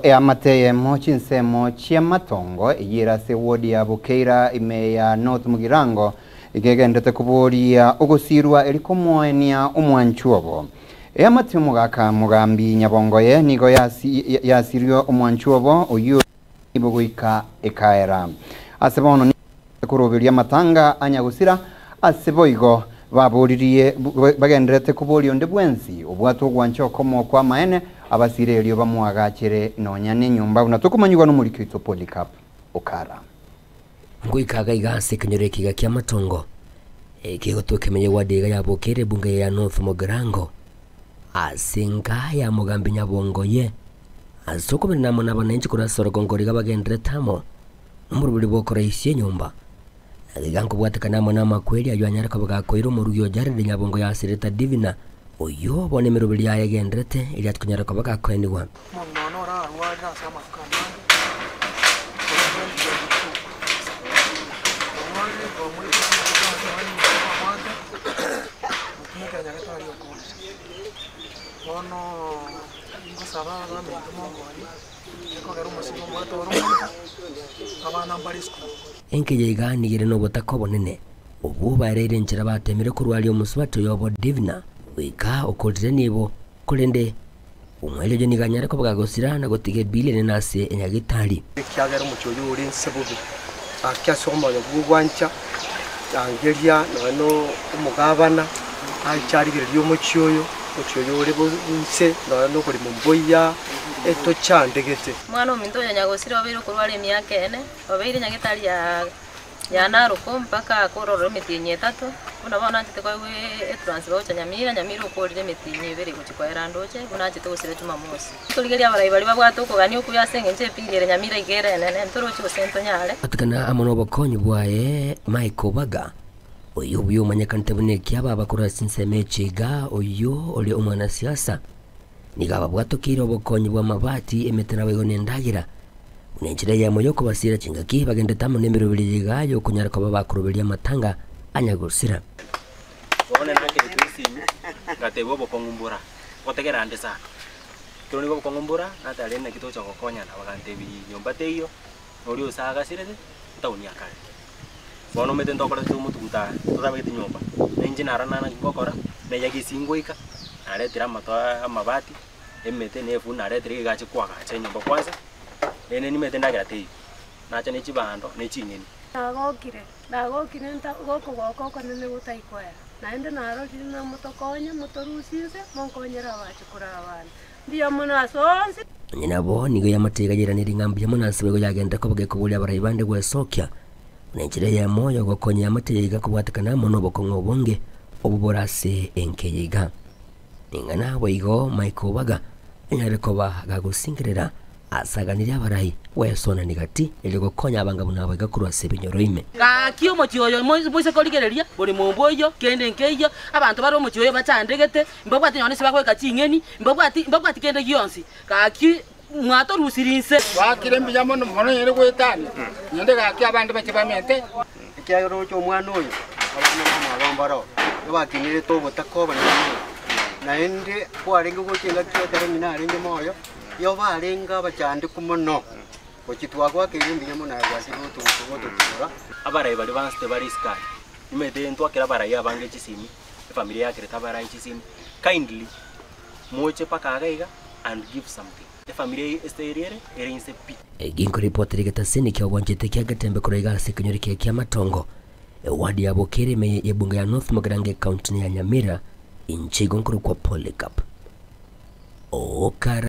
Eamate eyemo chinsemo chi'amatongo eyio ere ase ewodi ya Bukeira ime ya North Mugirango iga egenderete koboria ogosirwa eri komoenia omwanchwa obo. Eamate omogaka Mogambi Nyabongoye nigo yasirwe omwanchwa obo oyio nibo goika ekaera. Ase bono nigo koroberia amatanga a nyagosira ase boigo baboririe bagendererete koboria onde bwensi obwate ogwancha okomo kw'amaene abasire erio bamoagachere nonya nenyomba buna tokomanyigwa nomoriki oito Polycarp Okara. Ngoika iga iga ase ekenyoro eke iga ki'amatongo, ekegotoka emenye ward iga yabokeire ebunge ya North Mugirango, ase enka ya Mogambi Nyabongoye, ase okomerana amo nabananchi korwa ase orogongo riga bagenderete amo nomoroberi bw'okoraisia enyomba. Na iga nkobwatekana amo namakweri ayio anyare koba gakoira omorugi o Jared Nyabongo ya Sereta Divina, oyio bono emeroberi yaye egenderete eria atikonyara koba gakoenigwa. Omong'ina one orarwarire ase amatuko amange, korwa 2022. Orwarire twamoirire ase nyagetari nonye nigo twabwate, motumekere nyagetari okorire. Bono ngosaba abaminto monkonye. Ekogera omosike omwate ore omonto, abana mbare esukuru. Enkeya iga nigo ere nobotaka obonene, obwo baereire enchera bateemire korwaria omosubati oyobo Divina, goika okorire nibo, korende omweri oyio nigo anyare koba gagosira na gotiga ebili enene ase enyagitari. Ekiagera omochie oyio ore inse bobe, gaki ase omoyo bw'ogwancha, rangeria nonya omogabana ache arigererie omochie oyo, omochie oyo ore inse nonya noborimo mboiya etochandegete. Omwana ominto oyo nyagosira obeire okorwara emiaka ene, obeire nyagetari ya ya Narok mpaka akorora emetienyi etato, buna bono anchete koegwa etransfer gocha Nyamira, Nyamira okorire emetienyi ebere gochia koera ndoche, buna anchete gosira Jumamosi. Torigerie abarai baria babwate okogania okuya ase eng'encho epili ere Nyamira iga ere enene, ntorochi gose ntonyare. Atikana amo nobokonyi bwaye Michael Obaga, oyio buya omanyekanete buna ekiababa korwa ase ensemo eche iga oyio ore omwanasiasa. Nigo ababwatokeire obokonyi bw'amabati, emete naboigo nendagera, buna enchera eyemo y'okobasiira chingaki bagendete amo nemeroberi eye iga y'okonyara koba bakoroberia amatanga anya gosira. Bono nakeretwe esimi, ngatebwa obokong'u mbora, ngotegera ande sana. Ekero nigo obokong'u mbora, natare naki togocha gokonyana, bagantebia nyomba teiyo, noria ose agasirete, etaoni ya kare. Bono omanyete ntokorete omotuguta totabegete nyomba, na inche naro nana ngokora, neyagi ase ngoika, naretire amato aa amabati, emete na efundi naretire egache koagacha enyomba kwanza, naende nimanyete endagera teiyo, nacha ne chibando ne ching'eni. Nagokire, nagokire nta gokogoka okonene gotai koera, naende narorire namotokonye, motorusie inse, monkonyere abachukuru abane. Mbuya mono ase onsi. Onye nabo, nigo eamate iga yairanerie ng'a mbuya mono ase boigo yagenderera koba gekoboria abarai bande gwesokia, buna enchera eyemo y'ogokonya eamate eye iga kobwatekana amo nobokong'u obonge obwo bore ase enka eye iga. Ning'ana boigo Michael Obaga anyare koba gagosingerera Asaganirie abarai gwesonania gati, erio gokonya abanga buna abo iga korwa ase ebinyoro ime. Gaki omochie oyo moise korigereria, bori mombo oyio, kende nkeiyo, abanto bare omochie oyo bachandegete, mbabwati nonya nase bagoika ching'eni, mbabwati mbabwati kende gionsi. Gaki mwatorusirie inse. Twakire mbuya mono mono ere goetania, naende gaki abande bache bamente. Ekiagera oroche omwana oyo, abana bamwabo mbaroo, bakinerete obotaka obonene mono, naende kwarenge gocha engaki ekero ng'ina arenge moyo, Igo barenge abachandeku mono, gochia twagoakeire mbuya mono aye gwachire gototigora. Abarai baria bansete bare isiko aria, nimanyete ntwakere abarai abange chisimi, efamilia yakerete abarai chisimi, kindly moche mpaka iga iga and give something. Efamilia eye ase eria ere, ere inse pi. Ginkoripotera egetaseni ki'obwanchete kia Getembe korwa iga ase ekenyoro ekiya ki'amatongo, eward ya Bokere ime y'ebunge ya North Mugirango ecounty ya Nyamira, inche igo nkorokwa Polycarp. Okara.